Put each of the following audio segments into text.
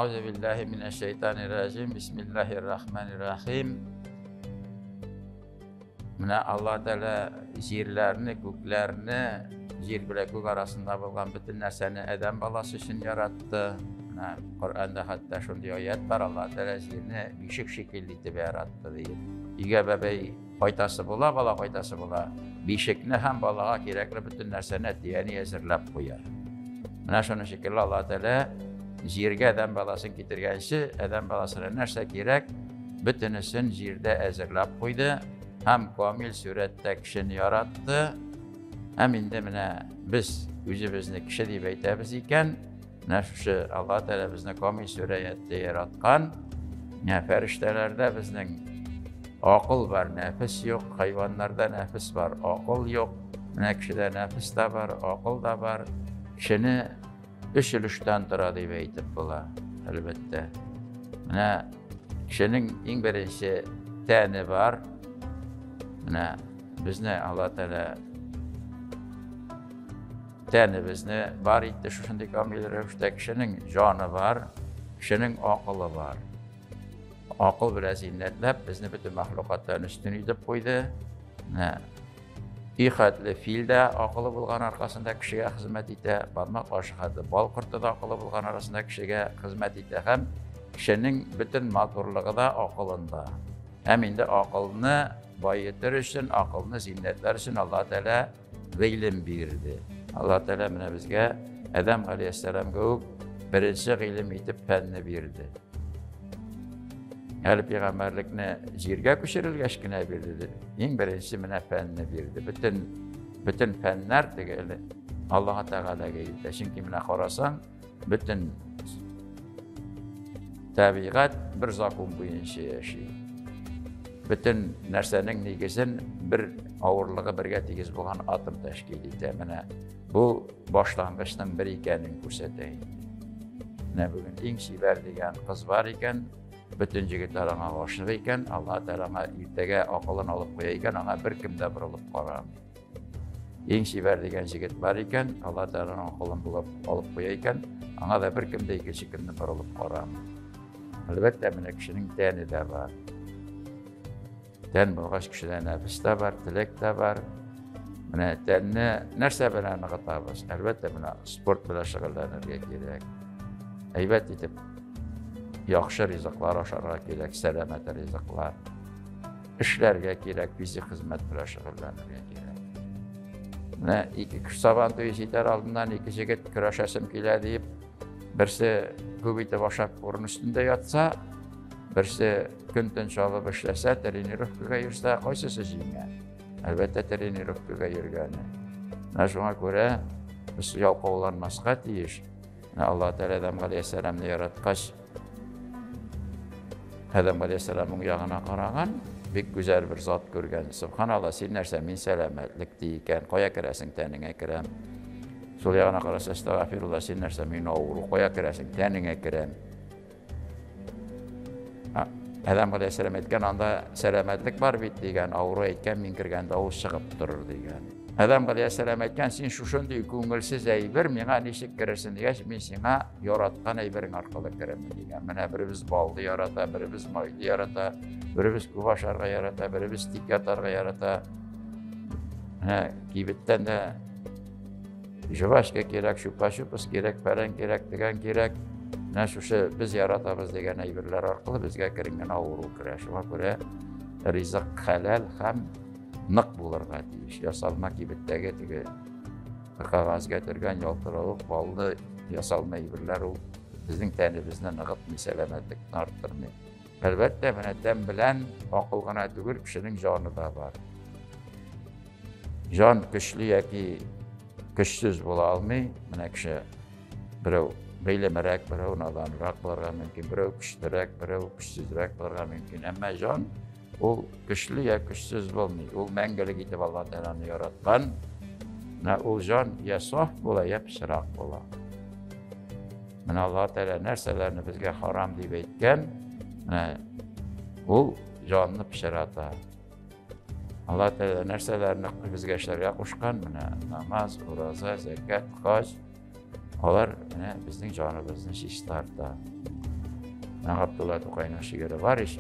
Аузу биллахи минәш шайтанир раҗим. Бисмиллахир рахманир рахим. Менә Алла Тәгалә җирләрне, күкләрне, җир белән күк арасында булган бөтен нәрсәне адәм баласы өчен яратты. Менә Коръәндә хәтта шундый аят бар, Алла Тәгалә җирне бишек шикелле итеп яратты диеп. Өйгә бәбәй кайтасы була, бала кайтасы була. Бишекне һәм балага кирәкле бөтен нәрсәне әти-әни әзерләп куя. Менә шуның шикелле Алла Тәгалә җиргә адәм баласын китергәнче, адәм баласына нәрсә кирәк, бөтенесен җирдә әзерләп куйды һәм камил сурәттә кешене яратты. Һәм инде менә без үзебезне кеше дип әйтәбез икән, менә шушы Алла Тәгалә безне камил сурәттә яраткан. Менә фәрештәләрдә безнең акыл бар, нәфес юк, хайваннарда нәфес бар, акыл юк. Менә кешедә нәфес тә бар, акыл да бар. Кешене өч өлештән тора дип әйтеп була, әлбәттә. Менә кешенең иң беренче тәне бар. Менә безне Алла Тәгалә тәнебезне бар итте шушындый камил рәвештә. Кешенең җаны бар, кешенең акылы бар. Акыл белән зиннәтләп, безне бөтен мәхлукаттан өстен итеп куйды. Менә өй хәтле фил дә акылы булган аркасында кешегә хезмәт итә, бармак башы хәтле бал корты да акылы булган арасында кешегә хезмәт итә һәм кешенең бөтен матурлыгы да акылында. Һәм инде акылны баетыр өчен, акылны зиннәтләр өчен Алла Тәгалә гыйлем бирде. Алла Тәгалә менә безгә Адәм галәйһиссәламгә үк беренче гыйлем итеп фәнне бирде. Әле пәйгамбәрлекне җиргә күчерелгәч кенә бирде. Иң беренче менә фәнне бирде. Бөтен бөтен фәннәр теге әле Аллаһ Тәгаләгә илтә. Чөнки менә карасаң, бөтен табигать бер закон буенча яши. Бөтен нәрсәнең нигезен бер авырлыгы бергә тигез булган атом тәшкил итә. Менә бу башлангычның бер икәнен күрсәтә инде. Менә бүген иң чибәр дигән кыз бар икән, бөтен җегетләр аңа гашыйк икән, Алла Тәгалә аңа иртәгә акылын алып куя икән, аңа беркем дә борылып карамый. Иң чибәр дигән җегет бар икән, Алла Тәгалә аның акылын булып алып куя икән, аңа да беркем дә икенче көнне борылып карамый. Әлбәттә, менә кешенең тәне дә бар. Тән булгач, кешедә нәфес тә бар, теләк тә бар. Менә тәнне нәрсә белән ныгытабыз? Әлбәттә, менә спорт белән шөгыльләнергә кирәк. Әйбәт итеп яхшы ризыклар ашарга кирәк, сәламәт ризыклар. Эшләргә кирәк, физик хезмәт белән шөгыльләнергә кирәк. Менә ике кеше сабан туе җитәр алдыннан ике җегет көрәшәсем килә дип, берсе күп итеп ашап урын өстендә ятса, берсе көн-төн чалып эшләсә, тренировкага йөрсә, кайсысы җиңә? Әлбәттә, тренировкага йөргәне. Менә шуңа күрә без ялкауланмаска тиеш. Менә Алла Тәгалә Адәм галәйһиссәламне яраткач, Адәм галәйһиссәлам уң ягына караган, бик гүзәл бер зат күргән. Субханалла, син нәрсә, мин сәламәтлек ди икән. Кая керәсең, тәнеңә керәм. Сул ягына караса, әстәгафирулла, син нәрсә, мин авыру, кая керәсең, тәнеңә керәм. Адәм галәйһиссәлам әйткән, анда сәламәтлек бар бит дигән, авыру әйткән, мин кергәндә ул чыгып торыр дигән. Адәм галәйһиссәлам әйткән, син шушындый күңелсез әйбер миңа ничек керерсең дигәч, мин сиңа яраткан әйберең аркылы керермен дигән. Менә беребез баллы ярата, беребез майлы ярата, беребез күп ашарга ярата, беребез тик ятарга ярата. Менә кибеттән дә Жвачка кирәк, чупа-чупс кирәк, фәлән кирәк, тегән кирәк. Менә шушы без яратабыз дигән әйберләр аркылы безгә кергән авыру керә. Шуңа күрә ризык хәләл һәм нык булырга тиеш. Ясалма кибеттәге теге кәгазьгә төргән ялтыравык, баллы ясалма әйберләр ул безнең тәнебезне ныгытмый, сәламәтлекне арттырмый. Әлбәттә, менә тән белән акыл гына түгел, кешенең җаны да бар. Җан көчле яки көчсез була алмый. Менә кеше берәү гыйлемрәк, берәү наданрак булырга мөмкин, берәү көчлерәк, берәү көчсезрәк булырга мөмкин. Әмма җан ул көчле я көчсез булмый. Ул мәңгелек итеп Алла Тәгаләне яраткан. Менә ул җан я саф була, я пычрак була. Менә Алла Тәгалә нәрсәләрне безгә харам дип әйткән, менә ул җанны пычрата. Алла Тәгалә нәрсәләрне безгә эшләргә кушкан, менә намаз, ураза, зәкят, хаҗ, алар менә безнең җаныбызны чистарта. Габдулла Тукайның шигыре бар ич.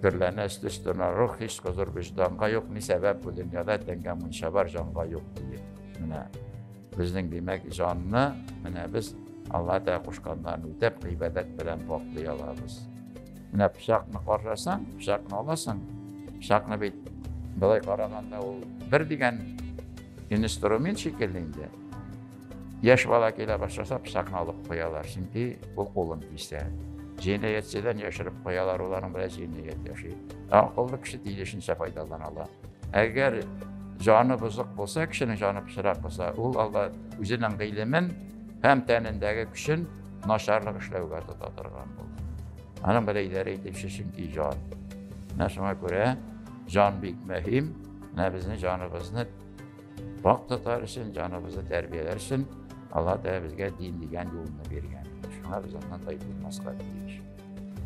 Төрләнә өсте-өстенә рух, һич хозур вөҗданга юк, ни сәбәп бу дөньяда тәнгә мунча бар, җанга юк диеп. Менә безнең, димәк, җанны менә без Алла Тәгалә кушканнарын үтәп, гыйбадәт белән пакълый алабыз. Менә пычакны карасаң, пычакны аласың. Пычакны бит былай караганда ул бер дигән инструмент шикелле инде. Яшь бала килә башласа, пычакны алып куялар, чөнки ул кулын кисә. Җинаятьчедән яшереп куялар, ул аның белән җинаять яши. Ә акыллы кеше тиешенчә файдалана ала. Әгәр җаны бозык булса, кешенең җаны пычрак булса, ул Алла үзенең гыйлемен һәм тәнендәге көчен начарлык эшләүгә тота торган була. Аның белән идарә итүче чөнки җан. Менә шуңа күрә җан бик мөһим. Менә безнең җаныбызны пак тотар өчен, җаныбызны тәрбияләр өчен Алла Тәгалә безгә дин дигән юлны биргән. Шуңа без аннан тайпылмаска тиеш.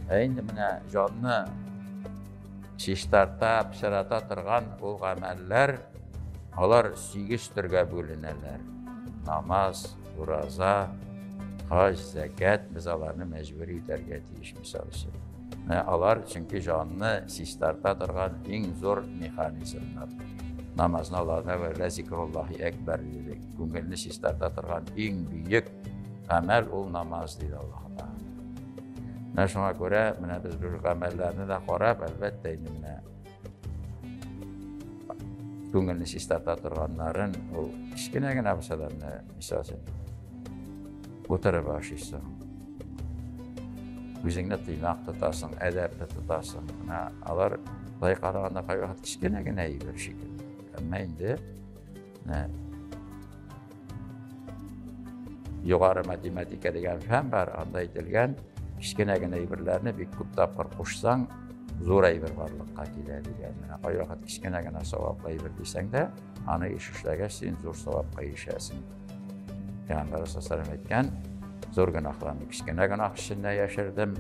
Ә инде менә җанны чистарта, пычрата торган ул гамәлләр, алар 8 төргә бүленәләр. Намаз, ураза, хаҗ, зәкят, без аларны мәҗбүри үтәргә тиеш, мисал өчен. Менә алар чөнки җанны чистарта торган иң зур механизмнар. Намазны аларда вә зикруллахи әкбәр диде. Күңелне чистарта торган иң бөек гамәл ул намаз диде Аллаһ Тәгалә. Менә шуңа күрә менә без бу гамәлләрне дә карап, әлбәттә инде менә күңелне чистарта торганнарын ул кечкенә генә булса да менә мисал өчен утырып ашыйсың. Үзеңне тыйнак тотасың, әдәпле тотасың. Менә алар былай караганда кайвакыт кечкенә генә әйбер шикелле. Әмма инде менә югары математика дигән фән бар, анда әйтелгән кечкенә генә әйберләрне бик күп тапкыр кушсаң, зур әйбер барлыкка килә дигән. Менә кайвакыт кечкенә генә саваплы әйбер дисәң дә, аны еш эшләгәч, син зур савапка ирешәсең. Пәйгамбәр саллаллаху әйткән, зур гөнаһларны кечкенә гөнаһ эчендә яшердем,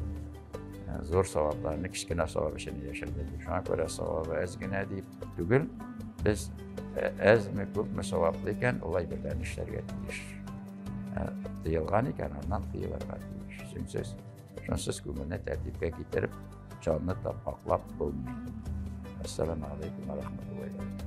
зур савапларны кечкенә савап эчендә яшердем дип. Шуңа күрә савабы әз генә дип түгел, без әзме күпме саваплы икән, ул әйберләрне эшләргә тиеш. Тыелган икән, аннан тыелырга тиеш. Шунсыз, шунсыз күңелне тәртипкә китереп, җанны тапаклап булмый. Ассаламу алейкум ва рахматуллахи.